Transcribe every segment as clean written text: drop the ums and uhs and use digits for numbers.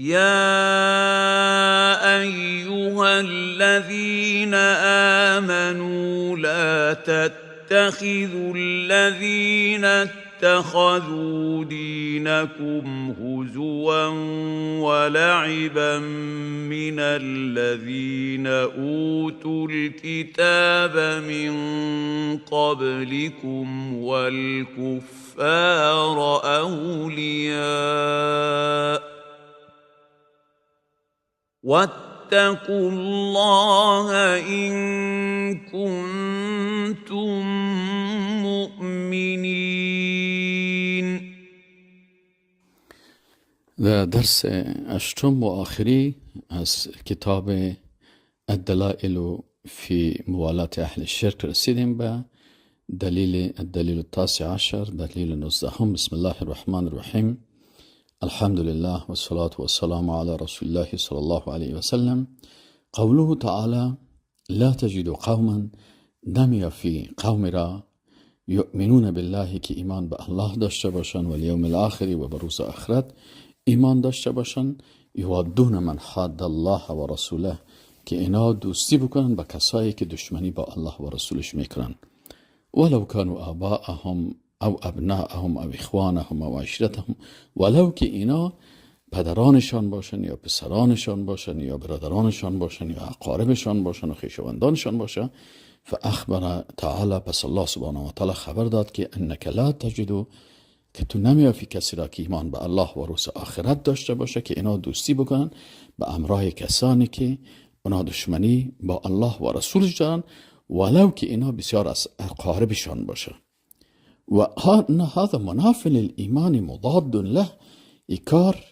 يا ايها الذين امنوا لا تتخذوا الذين اتخذوا دينكم هزوا ولعبا من الذين اوتوا الكتاب من قبلكم والكفار اولياء واتقوا الله إن كنتم مؤمنین. در درس هشتم و آخری از کتاب الدلائل في موالاة اهل الشرك رسیدیم به دلیل الدلیل التاسع عشر، دلیل 19. بسم الله الرحمن الرحیم. الحمد لله والصلاة والسلام على رسول الله صلى الله عليه وسلم. قوله تعالى: لا تجد قوما، نمیافی قوم را، یؤمنون بالله، که ایمان به الله داشته باشن، و الیوم الاخر، و به روز آخرت ایمان داشته باشن، یوادون من حاد الله و رسوله، که اینا دوستی بکنن با کسایی که دشمنی با الله و رسولش میکنن، ولو كانوا آباءهم او ابناءهم او اخوانهم او عشیرتهم، ولو که اینا پدرانشان باشن یا پسرانشان باشن یا برادرانشان باشن یا اقاربشان باشن و خویشاوندانشان باشن. فاخبر تعالی، پس الله سبحانه و تعالی خبر داد که انک لا تجد، که تو نمیافی کسی را که ایمان به الله و روز آخرت داشته باشه که اینا دوستی بکنن به امراه کسانی که اونا دشمنی با الله و رسولش دارن، ولو که اینا بسیار از اقاربشان باشه. و هذا مناف للایمان، مضاد له، ای کار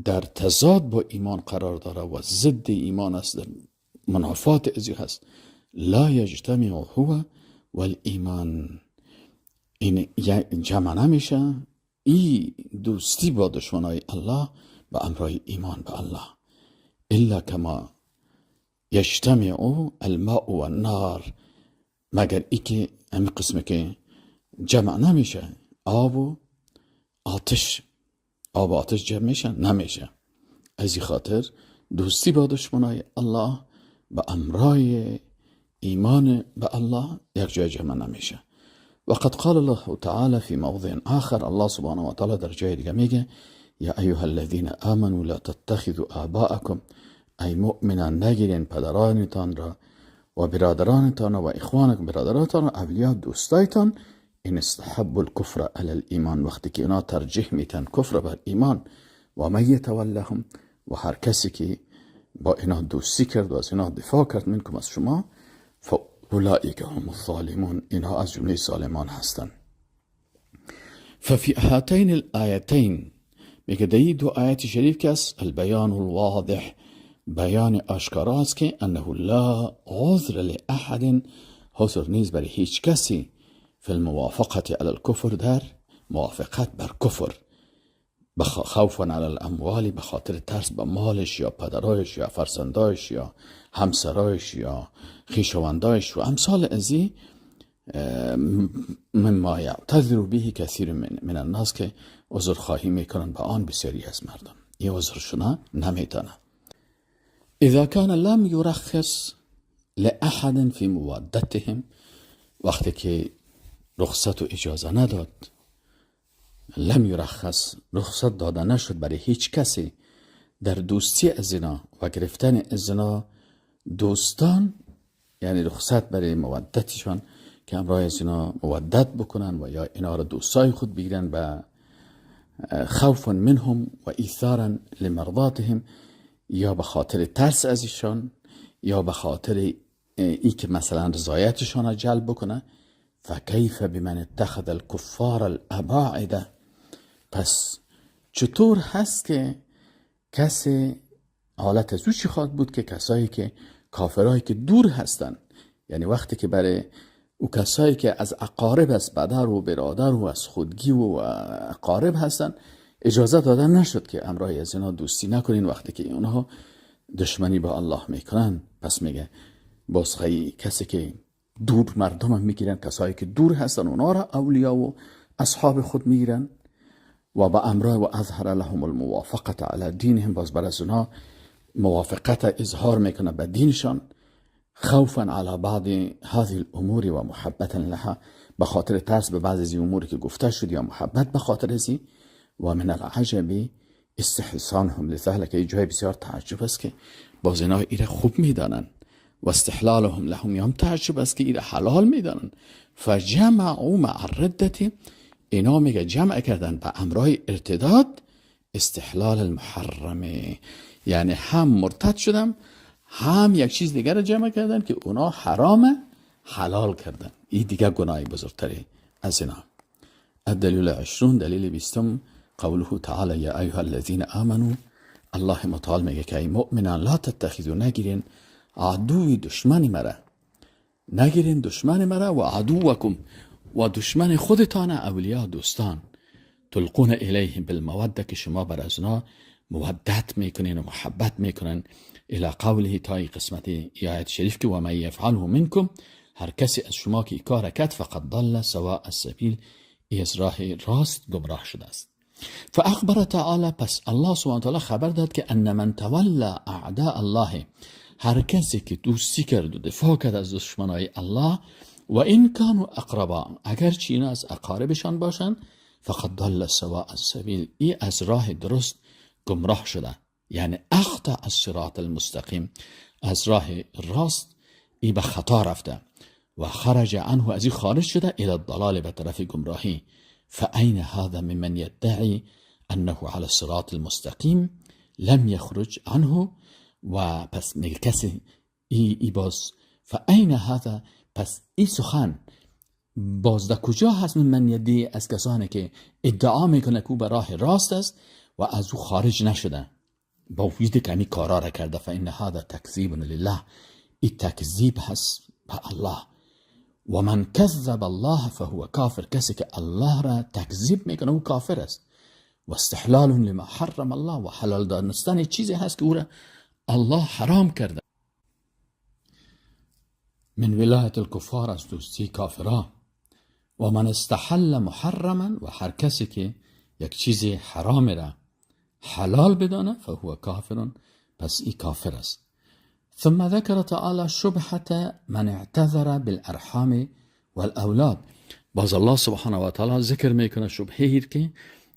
در تضاد با ایمان قرار داره و ضد ایمان است، در منافات ازی هست. لا یجتمع هو والایمان، این جمع نمیشه ای دوستی با دشمنای الله به امرای ایمان به الله، الا کما یجتمع الماء والنار، مگر ای که همین قسمه که جمع نمیشه آب و آتش. آب و آتش جمع میشه؟ نمیشه. از این خاطر دوستی با دشمنای الله به امرای ایمان به الله یک جای جمع نمیشه. وقد قال الله تعالى في موضع آخر، الله سبحانه و تعالی در جای دیگه میگه: یا ایها الذین آمنوا لا تتخذوا آباءکم، ای مؤمنان، نگیرین پدرانتان را و برادرانتان و اخوانکم، برادرانتان را، اولیا، دوستایتان، ان استحبوا الكفر على الایمان، وقتی که اینا ترجیح میتن کفر بر ایمان. و من یتولهم، و هر کسی که با اینا دوستی کرد و از اینا دفاع کرد، منکم، از شما، فاولئک هم الظالمون، اینها از جمله ظالمان هستند. ففي هاتين الآيتين، میگه در دو آیت شریف که است، البیان الواضح، بیان آشکارا است که انه لا عذر لأحد، عذر نیست برای هیچ کسی، في الموافقة على الكفر، در موافقت بر کفر، خوفا على الاموال، به خاطر ترس به مالش یا پدرایش یا فرزندایش یا همسرایش یا خویشاوندایش و امثال ازی، مما یعتذر به کثیر من الناس، که عذر خواهی میکنن به آن بسیاری از مردم. این عذرشونه نمیتونه. اذا كان لم يرخص لأحد في مودتهم، وقتی که رخصت و اجازه نداد، لم یرخص، رخصت داده نشد برای هیچ کسی در دوستی از اینا و گرفتن از اینا دوستان، یعنی رخصت برای مودتشان که همراه از اینا مودت بکنن و یا اینا را دوستای خود بگیرن، به خوفا منهم و ایثارا لمرضاتهم، یا به خاطر ترس از ایشان یا به خاطر ای که مثلا رضایتشان را جلب بکنه، فکیف بمن اتخذ الكفار الاباعده، پس چطور هست که کسی حالت از او چی خواهد بود که کسایی که کافرهایی که دور هستن، یعنی وقتی که برای او کسایی که از اقارب، از پدر و برادر و از خودگی و اقارب هستن، اجازه داده نشد که امرای از اینا دوستی نکنین وقتی که اونها دشمنی با الله میکنن، پس میگه باز کسی که دور مردم هم میگیرن، کسایی که دور هستن، اونا را اولیا و اصحاب خود میگیرن. و به امرای و اظهر لهم الموافقة علی دینهم، باز بر از اونها موافقت اظهار میکنه به دینشان. خوفا علی بعض هذه الامور و محبتا لها، به خاطر ترس به بعضی از اموری که گفته شد یا محبت به خاطر ازی. و من العجب استحسانهم لذلك، که جای بسیار تعجب است که باز اینا ایره خوب میدانن. و استحلالهم لهم، یا هم تعجب است که ایره حلال میدانن. فجمعوا مع الردة، اینا میگه جمع کردن به امرای ارتداد استحلال المحرمه، یعنی هم مرتد شدم هم یک چیز دیگر رو جمع کردن که اونا حرام حلال کردن. این دیگه گناه بزرگتری از اینا. الدلیل 20، دلیل 20، قوله تعالی یا ایها الذین آمنوا، الله متعال میگه که ای مؤمنان، لا تتخذوا، نگیرین، عدوی، دشمن مرا نگیرین، دشمن مرا و عدوکم، و دشمن خودتان، اولیا، دوستان، تلقون الیهم بالموده، که شما بر از مودت میکنین و محبت میکنن. الی قوله، تا قسمت آیت شریف که و من یفعله منکم، هر کسی از شما که کار کرد، فقد ضل سواء السبیل، ای از راه راست گمراه شده است. فاخبر تعالی، پس الله سبحانه تعالی خبر داد که ان من تولی اعداء الله، هر کسی که دوستی کرد و دفاع کرد از دشمنای الله، و این کانوا اقربا، اگر اینا از اقاربشان باشند، فقد ضل سواء السبیل، ای از راه درست گمراه شده، یعنی اخطا الصراط المستقیم، از راه راست ای به خطا رفته، و خرج عنه، از این خارج شده، الى الضلال، به طرف گمراهی. فأين هذا ممن يدعي أنه على الصراط المستقيم لم يخرج عنه؟ و پس میگه کسی ای باز، فأين هذا، پس این سخن باز در کجا هست، ممن يدعي، از کسانی که ادعا میکنه که او به راه راست است و از او خارج نشده با وجود که کارا را کرده. فإن هذا تکذیب لله، این تکذیب هست به الله. و من کذب الله فهو کافر، کسی که الله را تکذیب میکنه او کافر است. و استحلال لما حرم الله، و حلال دانستن چیزی هست که او را الله حرام کرده. من ولایت الکفار، از دوستی کافرا. و من استحل محرما، و هر کسی که یک چیز حرام را حلال بدانه، فهو کافر، پس ای کافر است. ثم ذكر تعالى شبهة من اعتذر بالأرحام والأولاد، باز الله سبحانه و تعالی ذکر میکنه شبهه که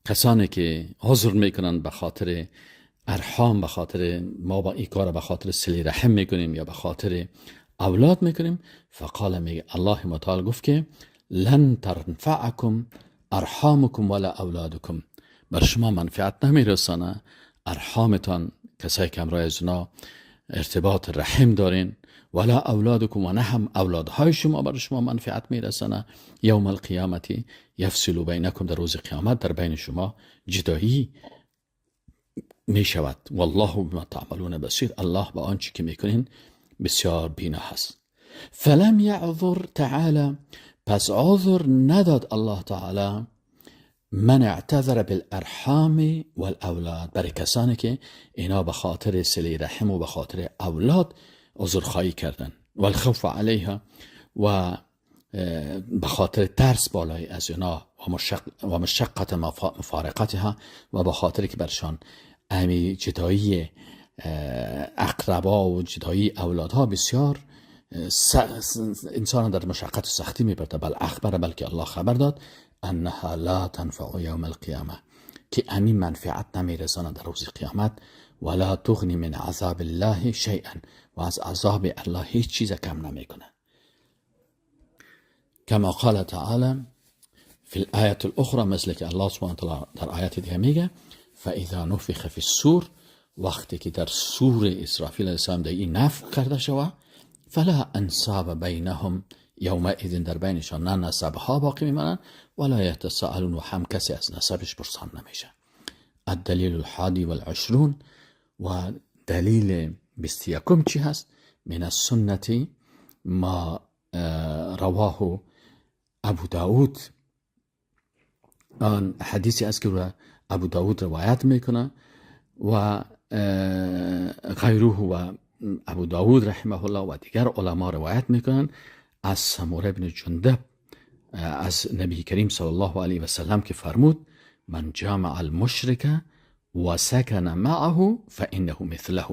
کسانی که عذر میکنن به خاطر ارحام، به خاطر ما با این کار به خاطر صله رحم میکنیم یا به خاطر اولاد میکنیم. فقال، میگه الله متعال گفت که لن تنفعکم ارحامکم ولا اولادکم، بر شما منفعت نمیرسانه ارحامتان، کسایی که همراه از ارتباط رحم دارین، ولا اولادکم، و نه هم اولادهای شما بر شما منفعت میرسانه. یوم القیامة یفصل بینکم، در روز قیامت در بین شما جدایی می شود. والله بما تعملون بصیر، الله به آنچه که میکنین بسیار بینا هست. فلم یعذر تعالی، پس عذر نداد الله تعالی، من اعتذر بالارحام والاولاد، برای کسانی که اینا به خاطر صله رحم و به خاطر اولاد عذرخواهی کردن، والخوف علیها، و به خاطر ترس بالای از اینا، و مشقت مفارقتها، و به خاطر که برشان امی جدایی اقربا و جدایی اولادها بسیار انسان در مشقت و سختی میبرده. بل اخبر، بلکه الله خبر داد، انها لا تنفع یوم القیامه، که امی منفعت نمیرسانه در روز قیامت، ولا تغنی من عذاب الله شیئا، و از عذاب الله هیچ چیز کم نمیکنه. کما قال تعالی في الآية الأخرى، مثل که الله سبحانه وتعالى در آیت دیگه میگه فإذا نفخ في الصور، وقتی که در صور اسرافیل علیه السلام در این نفخ کرده شوه، فلا انصاب بینهم یومئذ، در بینشان نه نسبها باقی میمانند، ولا یتساءلون، و هم کسی از نسبش پرسان نمیشه. الدلیل الحادی والعشرون، و دلیل 21 چی هست؟ من السنة ما رواه ابو داود، آن حدیثی است که ابو داود روایت میکنه و غیره، و ابو داود رحمه الله و دیگر علما روایت میکنن از سموره بن جندب از نبی کریم صلی الله علیه و سلم که فرمود: من جامع المشرک و سکن معه فانه مثله.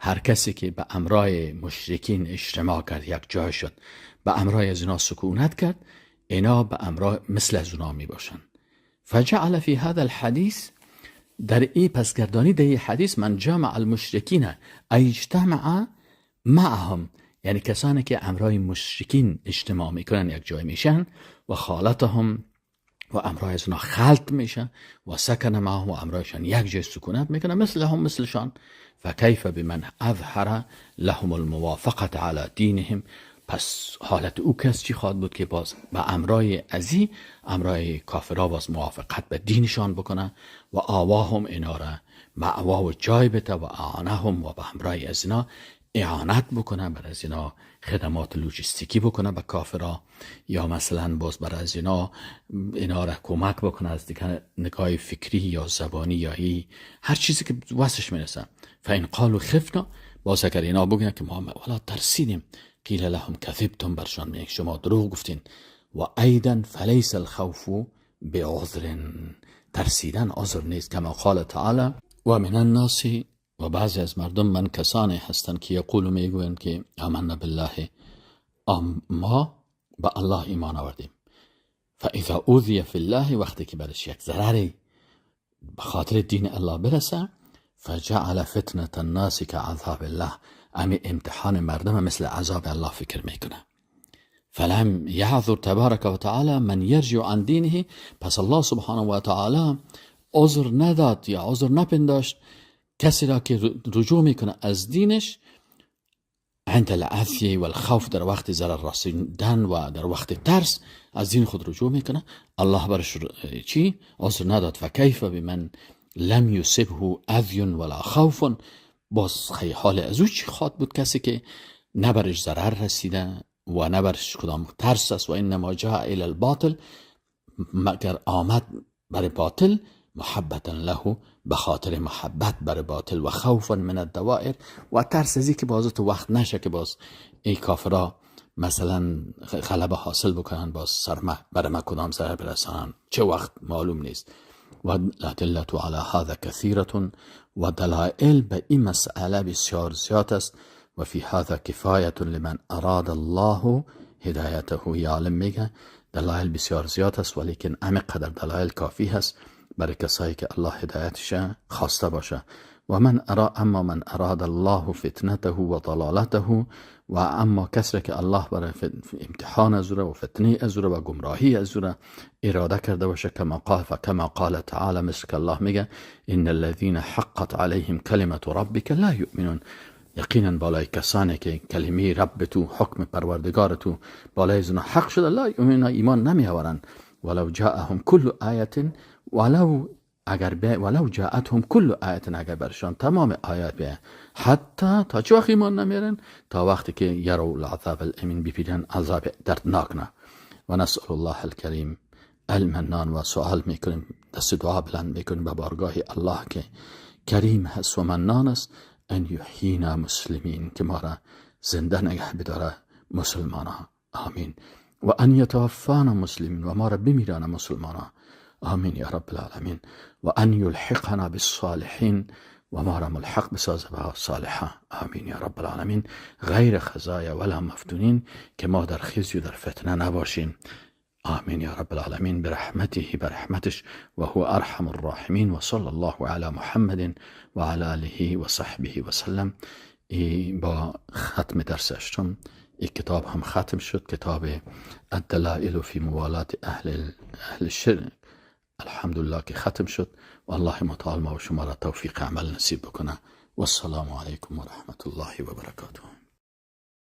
هر کسی که به امرای مشرکین اجتماع کرد، یک جای شد، به امرای از اینا سکونت کرد، اینا به امرای مثل از اونا می باشن. فجعل فی هذا الحدیث، در ای پسگردانی در ای حدیث، من جامع المشرکین اجتمع معهم، یعنی کسانی که امرای مشرکین اجتماع میکنن، یک جای میشن، و خالطهم و امرای از اونا خلط میشه، و سکن معهم و امرایشان یک جای سکونت میکنن، مثل هم مثلشان. فکیف بمن اظهر لهم الموافقة على دینهم، پس حالت او کس چی خواهد بود که باز به امرای ازی امرای کافرها باز موافقت به دینشان بکنه، و آواهم اینا را مأوا و جای بده، و اعانهم و به امرای از اینا اعانت بکنه، بر از اینا خدمات لوجستیکی بکنه به کافرها، یا مثلا باز بر از اینا را کمک بکنه از دیگه نگاه فکری یا زبانی یا هر چیزی که وسش میرسه. فان قالوا خفنا، باز اگر اینا بگن که ما والا ترسیدیم، قیل لهم کذبتم، برشان میگه شما دروغ گفتین. و ایضا فلیس الخوف بعذر، ترسیدن عذر نیست. کما قال تعالی و من الناس، و بعضی از مردم من کسانی هستند که یقول میگویند که آمنا بالله، ما به الله ایمان آوردیم. فاذا اوذی فی الله، وقتی که برش یک ضرری به خاطر دین الله برسه، فجعل فتنة الناس كعذاب الله، امی امتحان مردم مثل عذاب الله فکر میکنه. فلم یعذر تبارک و تعالی من یرجع عن دینه، پس الله سبحانه و تعالی عذر نداد یا عذر نپنداشت کسی را که رجوع میکنه از دینش، عند الأذی والخوف، در وقت ضرر رسیدن و در وقت ترس از دین خود رجوع میکنه، الله برش چی عذر نداد. فکیف بمن لم یصبه اذی ولا خوف، باز حال از او چی خواد بود کسی که نه برش ضرر رسیده و نه برش کدام ترس است، و انما جاء الی الباطل، مگر آمد بر باطل، محبتا له، به خاطر محبت بر باطل، و خوفا من الدوائر، و ترس ازی که باز تو وقت نشه که باز ای کافرا مثلا غلبه حاصل بکنن، باز سر ما بر ما کدام ضرر برسانن، چه وقت معلوم نیست. و الادله على هذا كثيرة، و دلائل به این مسئله بسیار زیاد است. و فی هذا کفایة لمن اراد الله هدایته. یا عالم میگه دلایل بسیار زیاد است، ولیکن امی قدر دلایل کافی هست برای کسایی که الله هدایتش خواسته باشه. و من ارا اما من اراد الله فتنته و ضلالته، و اما کسی که الله برای امتحان از و فتنه از و گمراهی از اراده کرده باشه، کما قال فکما قال تعالی، مثل که الله میگه ان الذين حقت عليهم کلمة ربك لا یؤمنون، یقینا بالای کسانی که کلمه رب تو، حکم پروردگار تو بالای ازنا حق شده، لا یؤمنون، ایمان نمی آورند. ولو جاءهم كل آیه، ولو اگر ولو جاءتهم كل آیه، اگر برشان تمام آیات بیه، حتی تا چه وقت ایمان نمیرن؟ تا وقتی که یروا العذاب الالیم، ببینن عذاب دردناک نه. و نسأل الله الکریم المنان، و سوال میکنیم، دست دعا بلند میکنیم به بارگاه الله که کریم هست و منان است، ان یحیینا مسلمین، که ما را زنده نگه بداره مسلمان ها، آمین. و ان یتوفانا مسلمین، و ما را بمیرانه مسلمان ها، آمین یا رب العالمین. و ان یلحقنا بالصالحین، و ما را ملحق بسازه به صالحا، آمین یا رب العالمین. غیر خزایا ولا مفتونین، که ما در خزی و در فتنه نباشیم، آمین یا رب العالمین. برحمته، برحمتش، و هو ارحم الراحمین. و صلی الله علی محمد و علی آله و صحبه و سلم. با ختم درس هشتم این کتاب هم ختم شد، کتاب الدلائل فی موالات اهل الشرک. الحمدلله که ختم شد و الله متعال ما و شما را توفیق عمل نصیب بکنه. و السلام علیکم و رحمت الله و برکاته.